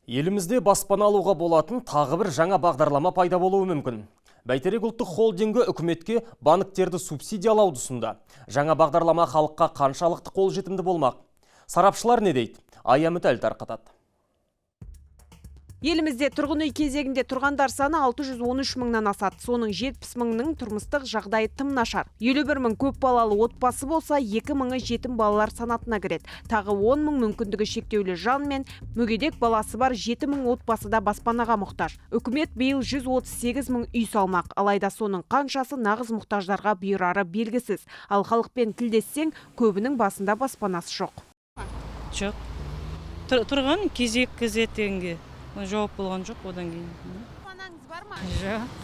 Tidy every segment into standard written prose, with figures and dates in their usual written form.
Елімізде баспана алуға болатын тағы бір жаңа бағдарлама пайда болуы мүмкін. Бәйтерек ұлттық холдингі үкіметке банктерді субсидиялауды ұсынды. Жаңа бағдарлама халыққа қаншалықты қолжетімді болмақ? Сарапшылар не дейді? Ая Мүтәл тарқатады. Елімізде тұрғын үй кезегінде тұрғандар саны 613 мыңнан асады. Соның 70 мыңның тұрмыстық жағдайы тым нашар. 51 мың көп балалы отбасы болса, 2 мыңы жетім балалар санатына кіреді. Тағы 10 мың мүмкіндігі шектеулі жан мен мүгедек баласы бар 7 мың отбасы да баспанаға мұқтаж. Үкімет биыл 138 мың үй салмақ. Алайда соның қаншасы нағыз мұқтаждарға бұйырары белгісіз. Ал халықпен тілдессең, көбінің басында баспанасы жоқ. Жоқ. Тұрған кезек дегенге жауап болған жоқ одан кейін. Баспанаңыз бар ма? Жоқ.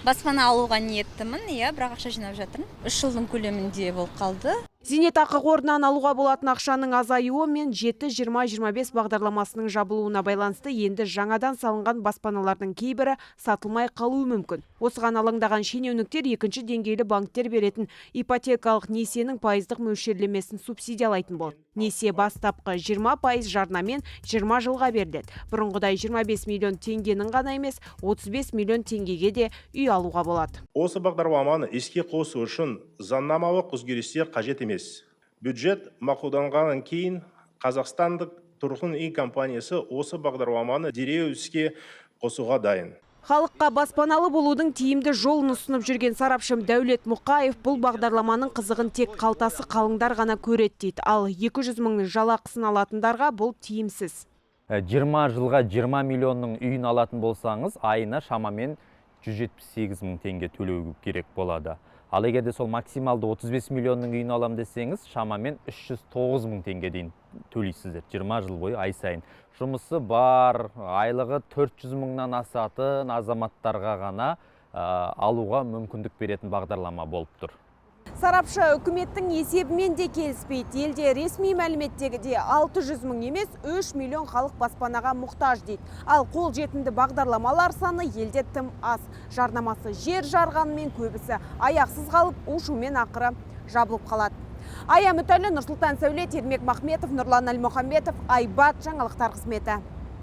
Баспана алуға ниеттімін, иә, бірақ ақша жинап жатырмын. 3 жылдың көлемінде болып қалды. Зейнетақы қорынан алуға болатын ақшаның азаюы мен 7-20-25 бағдарламасының жабылуына байланысты енді жаңадан салынған баспаналардың кейбірі сатылмай қалуы мүмкін. Осыған алаңдаған шенеуніктер екінші деңгейлі банктер беретін ипотекалық несиенің пайыздық мөлшерлемесін субсидиялайтын болды. Несие бастапқы 20% жарнамен 20 жылға беріледі. Бұрынғыдай 25 миллион теңгенің ғана емес, 35 миллион теңгеге де үй алуға болады. Осы бағдарламаны іске қосу үшін заңнамалық өзгерістер қажет емес. Бюджет мақұлданғаннан кейін Қазақстандық тұрғын үй компаниясы осы бағдарламаны дереу іске қосуға дайын. Халыққа баспаналы болудың тиімді жолын ұсынып жүрген сарапшы Дәулет Мұқаев бұл бағдарламаның қызығын тек қалтасы қалыңдар ғана көреді дейді. Ал 200 мыңның жалақысын алатындарға бұл тиімсіз. 20 жылға 20 миллионның үйін алатын болсаңыз, айына шамамен 178 мың теңге төлеу керек болады. Ал егер де сол максималды 35 миллионның үйін алам десеңіз, шамамен 309 мың теңге дейін төлейсіздер 20 жыл бойы ай сайын. Жұмысы бар, айлығы 400 мыңнан асатын азаматтарға ғана алуға мүмкіндік беретін бағдарлама болып тұр. Сарапшы үкіметтің есебімен де келіспейді. Елде ресми мәліметтегідей 600 мың емес, 3 миллион халық баспанаға мұқтаж дейді. Ал қол жетімді бағдарламалар саны елде тым аз. Жарнамасы жер жарғанымен, көбісі аяқсыз қалып, у-шумен ақыры жабылып қалады. Ая Мүтәлі, Нұрсұлтан Сәулет, Ермек Махметов, Нұрлан Әлмұханбетов, Айбат жаңалықтар қызметі.